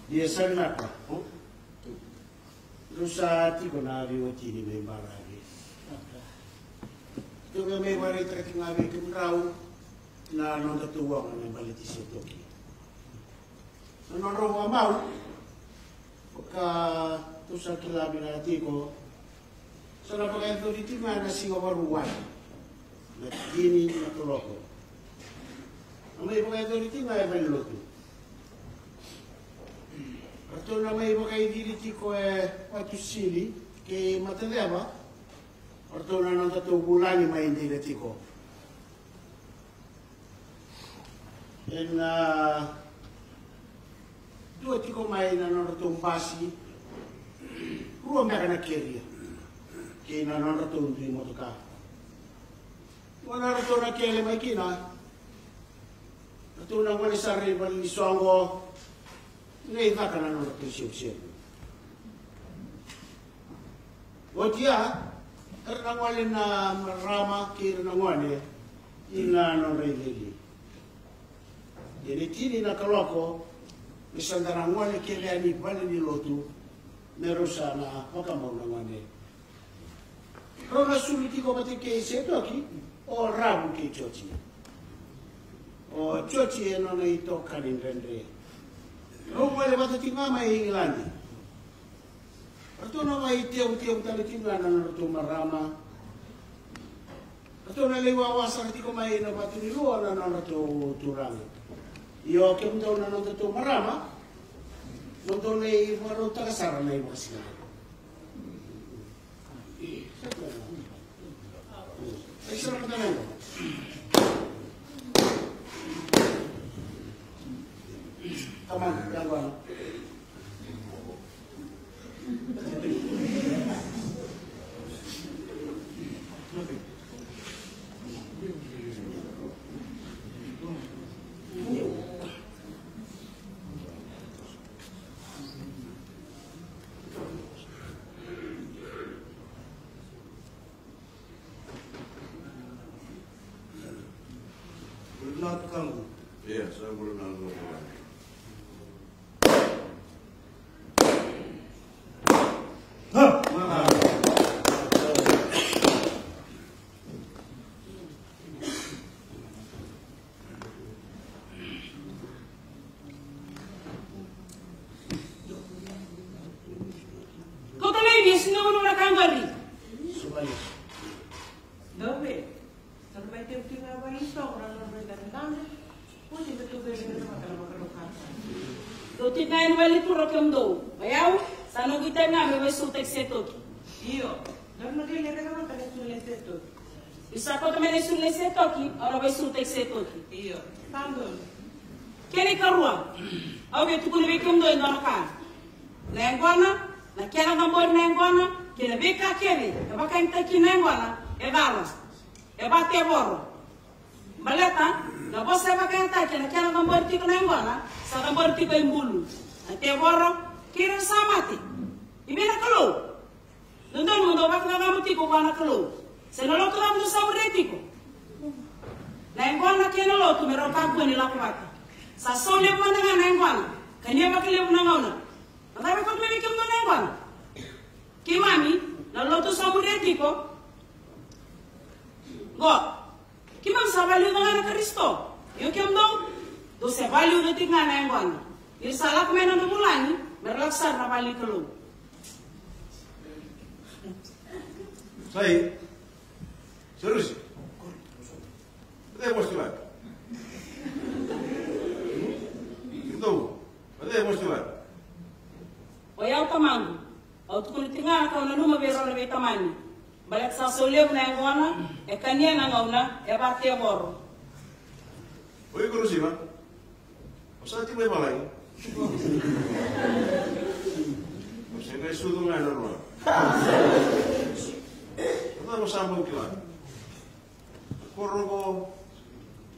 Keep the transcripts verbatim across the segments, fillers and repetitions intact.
Ia sa vinaka. Rau sa tiko na veiwatini mai baravi. Tou me mai vakaraitaka tiko ga vei kemudrau na noda tauaga me baleti Setoki. Na nodrau vakamau, vaka tou sa kila vinaka tiko, sa na vakayacori tiko ga na siga Vakarauwai, na tini na kaloko. Na mai vakayacori tiko ga e valenilotu. Ratou na mai vakaicili tiko e Vatu Sili kei Mataceva. Ratou na nodatou vulagi mai Dina tiko. Ena dua tiko mai na nodratou basi, rua beka na keria kei na nodratou dui motoka. Dua na ratou na kele mai kina, ratou na gole sara i valenisoqo. Qai caka na nodratou isevusevu. Oti ya, era na gole na marama kei ira na gone ina nodra icili. Ia ni tini na kaloko, me sa da na gole kece yani valenilotu, me rau sa na vakamau na gone. Rau na sulu tiko vata kei Setoki, o Ravu kei Joji. O Joji e nona itokani dredre. Rau gole vata tiko ga mai Igiladi. Ratou na mai tevutevu tale tiko ga na nodratou marama. Ratou na lai wawa sara tiko mai na vatu ni lua na nodratou turaga. Io, kemudou na nodatou marama, mo dou lai vakarautaka sara na ivakasigalevu. Ia, sa bula na noqu. Kauta mai ni sega ni vanua na ka qori. Dou vei. Sa na mai tevu tiko ga vei ira na nodra idabedabe. Oti me tou vei ira na vakalakalaka. Dou tiko ga yani vale ni turaga kemudou. O yau sa noqu itavi ga me veisautaki Setoki. Io. Dou na qai lai rerevaka na isulu nei Setoki. Ni sa kauta mai na isulu nei Setoki, au na veisautaki Setoki. Io. Sa donu. Kena ikarua, au via tukuna vei kemudou e dua na ka. Na yaqona, na kena cabori na yaqona, kei na veika kece e vakayagataki kina na yaqona, e cala, e vakatevoro. Baleta na vosa e vakayagataki ena kena cabori tiko na yaqona, sa cabori tiko e bulu, na tevoro, kei ira sa mate. I vei na Kalou? Dodonu mo dou vakacacabo tiko vua na Kalou. Se na lotu cava dou sa muria tiko. Na yaqona kei na lotu me rau kakua ni lako vata. Sa sau levu mada ga na yaqona. Kania vakalevu na gauna. Na cava e kauta mai vei kemudou na yaqona? Keimami na lotu sa muria tiko. Qo. Keimami sa valiuca ga na Karisito. Io kemudou, dou se valiuca tiko ga na yaqona. Ni ra sa lako mai na nodra vulagi, me ra lako sara na vale ni Kalou. Sai, Serusi. Vacai vosa tiko vaya? Kemudou, vacai vosa tiko vaya? O yau tamaqu, au tukuna tiko ga na ka au nanuma vei rau na veitamani. Baleta sa sau levu na yaqona, e kania na gauna, e vakatevoro. O iko Rusima, o sa tiko mai valagi. O se qai sucu ga ena rua. O cava o sa bau kila? Koro qo,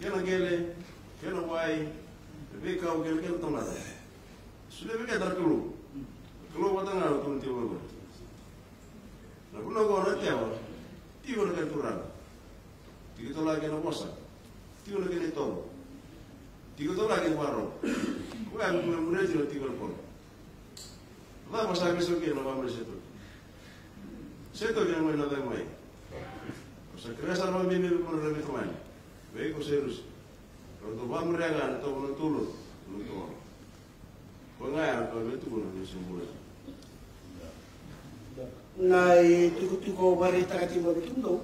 kena qele, kena wai, veikau, kena, kena tamata. Solia vei keda na Kalou. Kalou vata ga o tukuna tiko qo. Sa vasa me soki na vamuri Setoki. Setoki na mai na cai mai. Sa kere sa vamuri me vamuri na vitu mai. Vei ko Serusi. Ratou vamuria ga na tovo na tolu. Ko ga ya ko me tukuna ni se bula. Na itukutuku au vakaraitaka tiko vei kemudou.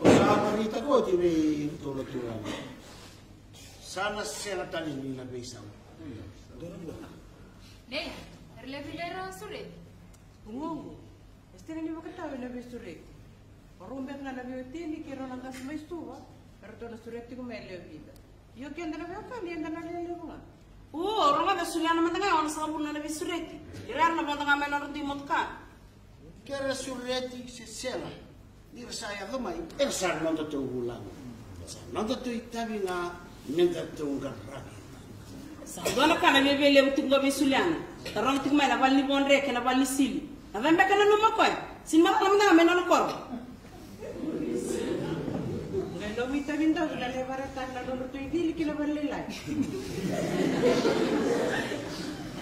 Au sa vakaraitaka oti vei iratou na turaga. Sa na sega tale ni na veisau. Nei, era levu vei ira sureti. Gugugu, e sega ni vakatau ena veisureti. O rau beka ga na veiwatini kei rau na qase mai Suva, eratou na sureti tiko mai e lewe vica. Io keda na veiwekani eda na lelevu ga. O, o rau ga na Suliana mada ga e onosagavulu na veisureti. Ira era na vodo ga mai na nodratou imotoka. Kera sureti se sega. Ni ra sa yaco mai, era sa nodatou vulagi. Sa nodatou itavi ga me datou qaravi. Sa dua na ka na viavialevu tiko ga vei Suliana. Taroga tiko mai na vale ni vodre kei na vale ni sili. Na cava beka e nanuma o koya? Sini macala mada ga me nona koro. Qai nomu itavi dau na lai vakaraitaka na nodratou icili ki na valelailai.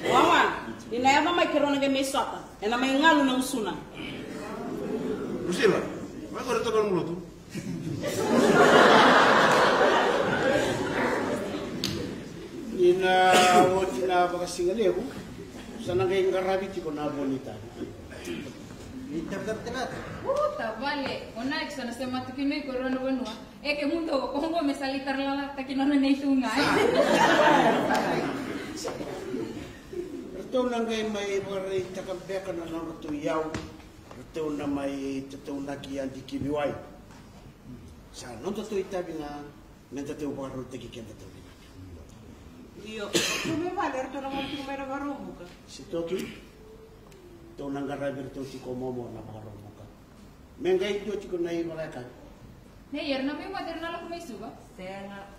Wawa, ni na yaco mai keirau na qai mai sota. Ena mai galu na gusuna. Rusila, mai qori toka na lotu. Ni na oti na vakasigalevu, sa na qai qaravi tiko na vo ni tavi. Ni tavi tavi tenata. O tavale, o Naki sa na semata kina i koro na vanua. E kemudou, o koya qo me sa lai tara lalataki nona nei tu ga. Ratou na qai mai vakaraitaka beka na nodratou iyau. Ratou na mai tataunaki yadi kiviwai. Sa nodatou itavi ga me datou vakarautaki kedatou vinaka. Io, tu me vale, ratou na gole tiko mai na Vakaraubuka. Setoki, tou na qaravi iratou tiko momo na Vakaraubuka. Me qai dua tiko na ivakayakavi. Nei, era na mai moce era na lako mai Suva? Sega.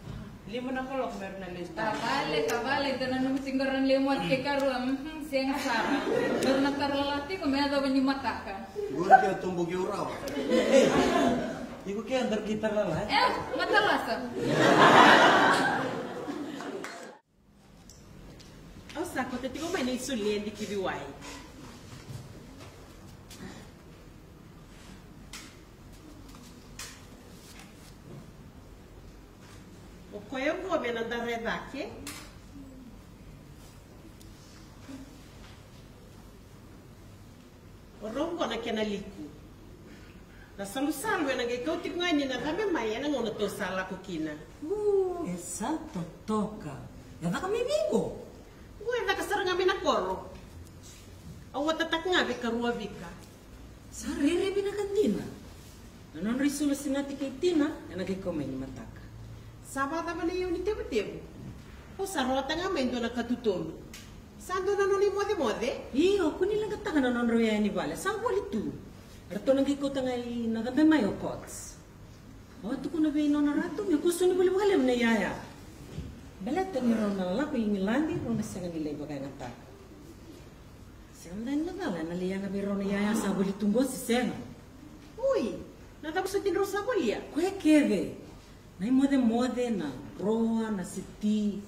Lima na kaloko me ra na lesu. Tavale, tavale, tou nanuma tiko era na lai moce ke karua. Mhm, sega sara. Me ra na tara lala tiko me yacova ni mataka. Qori ke a tobo ke o rawa. Ei, iko ke a dara ki tara lala, e? E, matalasa. Au sa kauta tiko mai na isulu ni yadi kiviwai. O koya oqo me na dara e cake. O rau oqo na kena liku. Na salusalu ena qai kau tiko ga ni na cabe mai ena gauna tou sa lako kina. U, e sa totoka. E caka mai vei qo? Qo e caka sara ga mai na koro. Au watataka ga vei karua vika. Sa rere vinaka dina. Na nodra isulu sinati kei tina ena qai kau mai ni mataka. Sa vakacava na iyau ni tevutevu? Au sa rawata ga mai dua na katutolu. Sa dua na nona imocemoce. Io, kua ni leqataka na nodrau yaya ni vale, sa voli tu. Eratou na qai kauta ga i na cabe mai o Cots. Au a tukuna vei nona ratu me kua soni voli vakalevu na iyaya. Baleta ni rau na lako i Igiladi, rau na sega ni lai vakayagataka. Sega mada ni macala ena lai yaga vei rau na iyaya sa voli tu qo se sega. Oi, na cava soti drau sa volia? Koya kece. Na imocemoce, na drawer, na seti,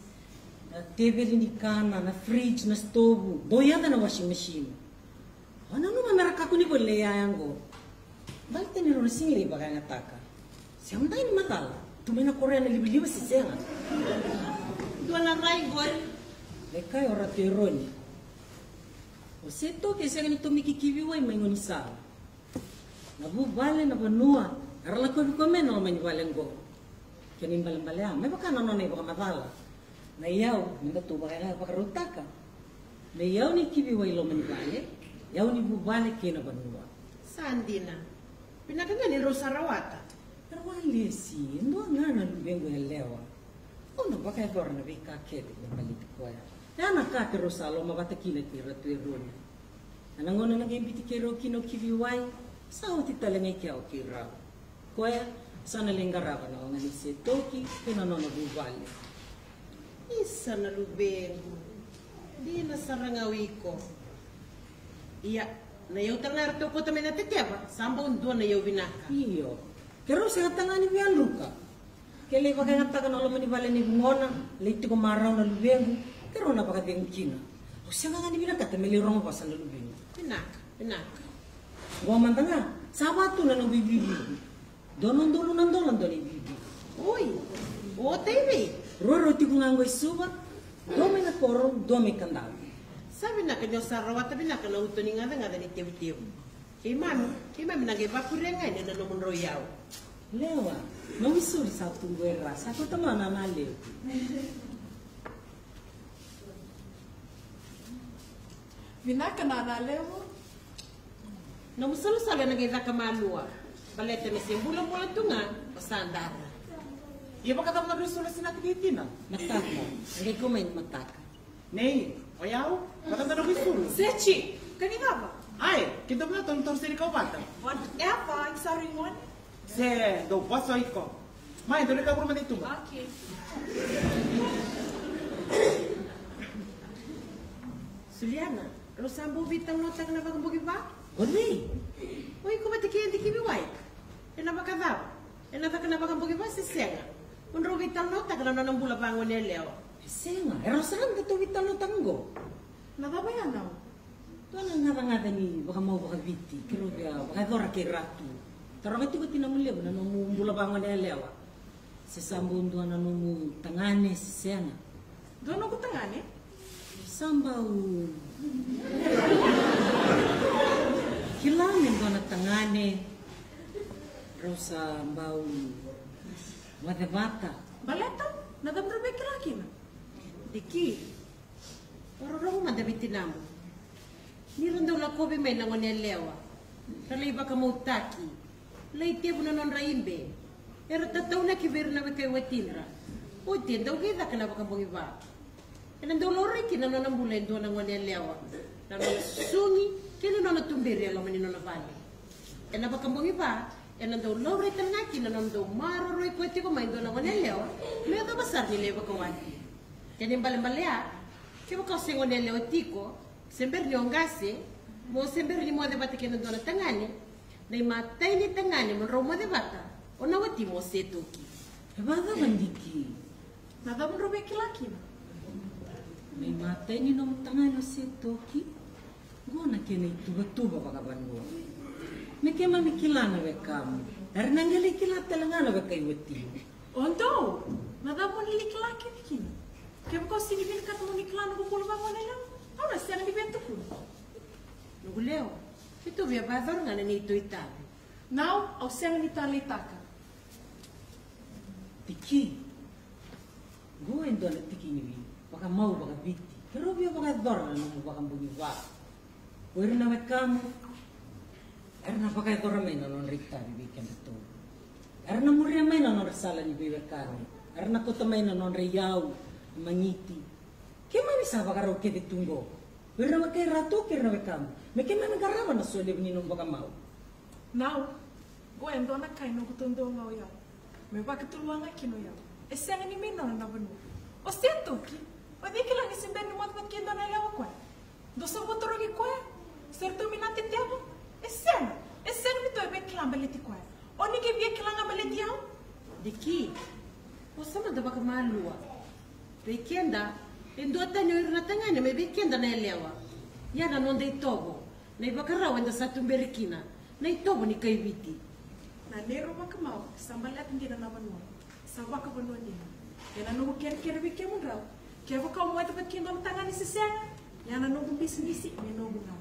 na teveli ni kana, na fridge, na sitovu, dau yaco na washing machine. Au nanuma me ra kakua ni voli na iyaya qo. Baleta ni rau na sega ni lai vakayagataka. Sega mada ni macala, tu mai na koro ya na livaliva se sega. Dua na rai qori. Lai kaya o Ratu Eroni. O Setoki e sega ni tomiki kiviwai mai gaunisala. Na vuvale, na vanua, era lakovi koya mai na loma ni vale qo. Kena ibalebale ya, me vaka na nona ivakamacala. Na iyau, me datou vaka, vakarautaka. Na iyau ni kiviwai loma ni vale, iyau ni vuvale kei na vanua. Sa dina. Vinaka ga ni rau sa rawata. Era walesi, e dua ga na luvequ yalewa. Au na vakayacora na veika kece me baleti koya. Ya na ka keirau sa lomavata kina kei Ratu Eroni. Ena gauna na qai biuti keirau kina o Kiviwai, sa oti tale ga i kea o keirau. Koya sa na lai qarava na waqa ni Setoki kei na nona vuvale. Isa na luvequ, dina sara ga o iko. Ia, na iyau tale ga eratou kauta mai na teteva, sa bau dua na iyau vinaka. Io, keirau sega tale ga ni via druka. Ke lai vakayagataka na loma ni vale ni vugona, lai tiko marau na luvequ, keirau na vakacegu kina. Au sega ga ni vinakata me lai rogo vosa na luvequ. Vinaka, vinaka. Qo mada ga, sa va tu na noqu ivivi. Dua na udolu na dola dua na ivivi. Oi, o tei vei? Rua rau tiko ga qo i Suva, dua mai na koro, dua mai Kadavu. Sa vinaka ni o sa rawata vinaka na uto ni gacagaca ni tevutevu. Keimami, keimami na qai vakuria ga yani na nomudrau iyau. Lewa, nomu isulu sa tu qo e ra, sa kauta mai na nalevu. Vinaka na nalevu. Nomu salusalu ena qai caka malua. Baleta me se bulabula tu ga o sa dara. Ia vakacava na rui sulu sinati kei tina? Mataka. A qai kau mai ni mataka. Nei, o yau, vakacava na rui sulu? Seti, ka ni cava? Ai, ke dou vakacava na toroseri kau vata? Whatever, I'm sorry, one. Se dou vosa o iko. Mai, dou reka vuru mada i tuba. Okay. Suliana, rau sa bau veitalanoataka na vakabogi va? O cei? O iko vata kei Diki vei wai. Ena vakacava? Ena caka na vakabogi va se sega? Mo drau veitalanoataka na nona bula vagone yalewa. E sega, e rau sara na datou veitalanoataka qo. Na cava ya nau? Dua na gacagaca ni vakamau vakaviti keirau via vakayacora kei Ratu. Taroga tiko o tinamu levu na nomu bula vagone yalewa. Se sa bau dua na nomu tagane se sega? Dua noqu tagane? Sa bau kila me dua na tagane. Rau sa bau moce vata. Baleta? Na cava drau via kila kina? Diki. Vakarorogo mada vei tinamu. Ni ra dau lakovi mai na gone yalewa, ra lai vakamautaki, lai tevu na nodra ibe, era tataunaki vei ira na wekai watidra. Oti e dau qai caka na vakabogi va. Ena dau laurai kina na nona bula e dua na gone yalewa, na nona susugi kei na nona tuberi e loma ni nona vale. Ena vakabogi va, ena dau laurai tale ga kina na nona dau maroroi koya tiko mai e dua na gone yalewa me yacova sara ni lai vakawati. Kena ibalebale ya, kevaka o se gone yalewa tiko, se bera ni o qase, mo se bera ni moce vata kei na dua na tagane, na imatai ni tagane mo drau moce vata, o na wati mo se toki. E vakacava Diki? Na cava drau via kila kina? Na imatai ni nomu tagane o se toki. Qo na kena ituvatuva vakavanua. Me keimami kila na wekamu, era na qai lai kila tale ga na wekai watini. O dou, na cava mo ni lai kila kece kina? Kevaka o sega ni vinakata mo ni kila noqu bula vagone yalewa, au na sega ni via tukuna. Noqu lewa, keitou via vakayacora ga na neitou itavi. Nau, au sega ni taleitaka. Diki. Qo e dua na tiki ni vakamau vakaviti keirau via vakayacora na nomu vakabogi va. O ira na wekamu era na vakayacora mai na nodra itavi vei kedatou. Era na muria mai na nodra sala ni veiwekani. Era na kauta mai na nodra iyau, magiti. Keimami sa vakarau kece tu qo. O ira na wekai Ratu kei ira na wekamu, me keimami qarava na solevu ni nomu vakamau. Nau, qo e dua na ka e noqu taudua ga o yau. Me vakatuluga kina o yau. E sega ni me nona na vanua. O se toki. O cei kila ni se bera ni moce vata kei dua na yalewa koya? Dou sa bau tarogi koya se ratou me na tetevu? E sega. E sega ni tou via kila baleti koya. O ni qai via kila ga baleti yau. Diki, o sa mada vakamalua. Vei keda, e duatani o ira na tagane mai vei keda na yalewa. Ia na noda itovo, na ivakarau eda sa tuberi kina, na itovo ni kai Viti. Na neirau vakamau sa baleta dina na vanua, sa vakavanua dina. Ia na noqu kerekere vei kemudrau, kevaka au moce vata kei dua na tagane se sega, ia na noqu bisinisi me noqu ga.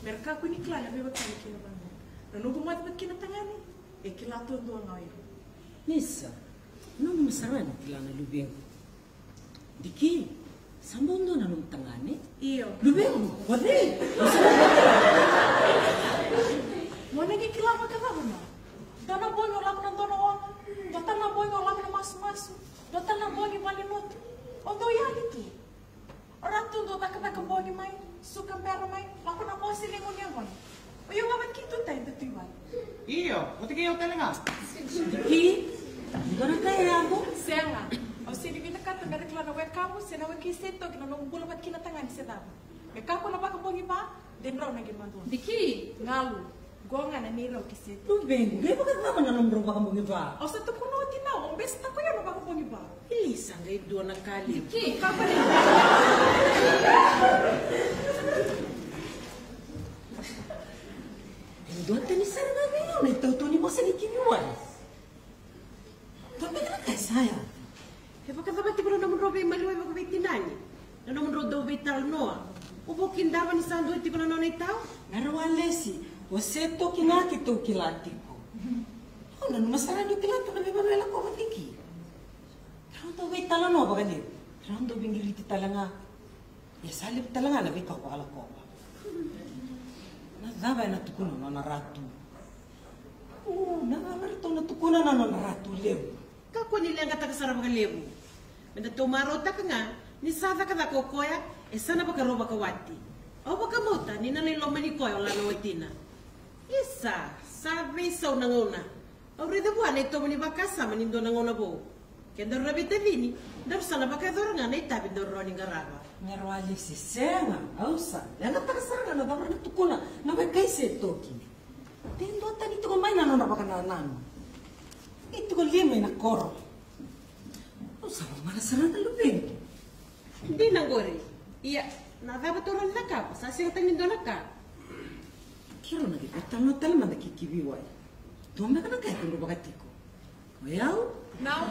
Me ra kakua ni kila na veiwekani kei na vanua. Na noqu moce vata kei na tagane, e kila taudua ga o yau. Nisa, nomu sara ni kila na luvequ. Diki, sa bau dua na nomu tagane? Io. Luvequ, o cei? Mo na qai kila vakacava na? Dua na bogi o lako na dua na oga, dua tale na bogi o lako na masumasu, dua tale na bogi vale lotu. O dau yali tu. O Ratu dau cakacaka bogi mai, suka bera mai, lako na mose ni gunu yaqona. O iko ga vata kei Tuta e dau tu i vale. Io, vata kei au tale ga. Ki, dua na ka e yaco? Sega. Au sega ni vinakata me ra kila na wekamu se na wekai Setoki na noqu bula vata kei na tagane se cava. Me kakua na vakabogi va, de drau na qai madua. Diki. Galu. Qo ga na neirau ki Setoki. Luvequ, qai vakacava na nomudrau vakabogi va? Au sa tukuna oti na, au bese tako io na vakabogi Ni ba, e levu sara ga e dua na ka levu. Ke? Ka ba ni? E dua tani sara ga vei au na itautau ni vosa nei Kiviwai. Dua beka na ka e sa yaco. E vakacava tiko na nomudrau veimaliwai vakaveitinani? Na nomudrau dau veitalanoa? O Vukidava ni sa dua tiko na nona itau? Mera walesi, o Setoki ga keitou kila tiko. Au nanuma sara niu kila tu na veivanua e lakova tiko. Rau dau veitalanoa vakalevu, rau dau veiqiriti tale ga. Ia sa levu tale ga na veika au vakalakova. Na cava ena tukuna na nona ratu? O, na cava eratou na tukuna na nona ratu levu? Kakua ni leqataka sara vakalevu. Meda tou marautaka ga ni sa cakacaka o koya, e sa na vakarau vakawati. Au vakamauta ni na lai lomani koya o lana watina. Isa, sa veisau na gauna. Au raica vua na itovo ni vakasama ni dua na gauna vou. Ke daru na veitacini, daru sa na vakayacora ga na itavi daru rawa ni qarava. Mera walesi, sega, au sa leqataka sara ga na cava era na tukuna na wekai Setoki. De dua tani tiko mai na nodra vakanananu. E tiko lima ina koro. Au sa lomana sara na luvequ. Dina qori. Ia, na cava tou rawa ni cakava? Sa sega tale ni dua na ka. Keirau na qai veitalanoa tale mada kei Kiviwai. Dua beka na ka e kudruvaka tiko. O yau? Nau,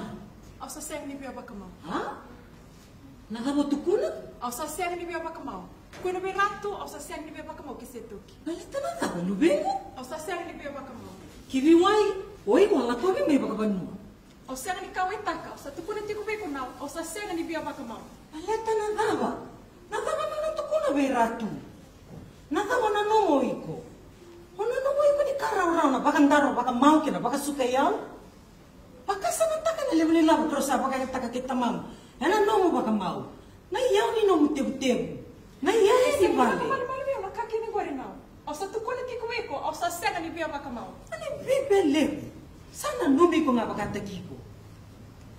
au sa sega ni via vakamau. A? Na cava o tukuna? Au sa sega ni via vakamau. Kua na vei ratu, au sa sega ni via vakamau kei Setoki. Baleta na cava, luvequ? Au sa sega ni via vakamau. Kiviwai, o iko a lakovi mai vakavanua. Au sega ni kauwaitaka, au sa tukuna tiko vei iko Nau, au sa sega ni via vakamau. Baleta na cava? Na cava na nona tukuna vei ratu? Na cava na nomu o iko? O na nomu o iko ni ka rawarawa na vakadaro vakamau kei na vakasuka i yau? Vakasamataka na levu ni lavo keirau sa vakayagataka kei tamamu ena nomu vakamau. Na iyau ni nomu tevutevu. Na iyaya ni vale. Malumalumu vei au na ka kina qori Nau. Au sa tukuna tiko vei iko, au sa sega ni via vakamau. Na ni bibi e levu. Sa nanumi iko ga vakataki iko.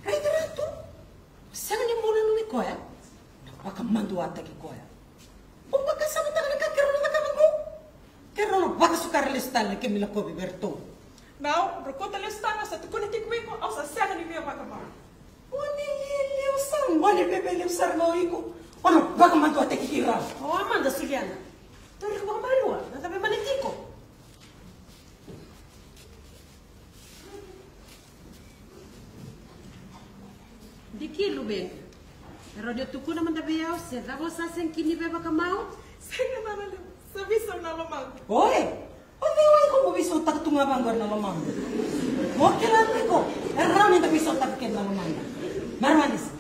Raici ratu. Sega ni bau nanumi koya. Na vakamaduataki koya. Au vakasamataka na ka keirau na cakava qo. Keirau na vakasukara lesu tale na kemu ilakovi vei iratou. Nau, rau kauta lesu tale, au sa tukuna tiko vei iko, au sa sega ni via vakamau. O ni lialiu sara, o ni veve liu sara ga o iko. O na vakamaduataki keirau. O a mada Suliana. Tou riko vakamalua, na cava e mani tiko? Diki luvequ. E rawa ni o tukuna mada vei au se cava o sa sega kina ni via vakamau? Sega na levu, sa veisau na lomaqu. Oi! O cei o iko mo veisautaka tu ga vaqori na lomaqu? Mo kila tiko, e rawa ni da veisautaka kina na lomada. Mera walesi,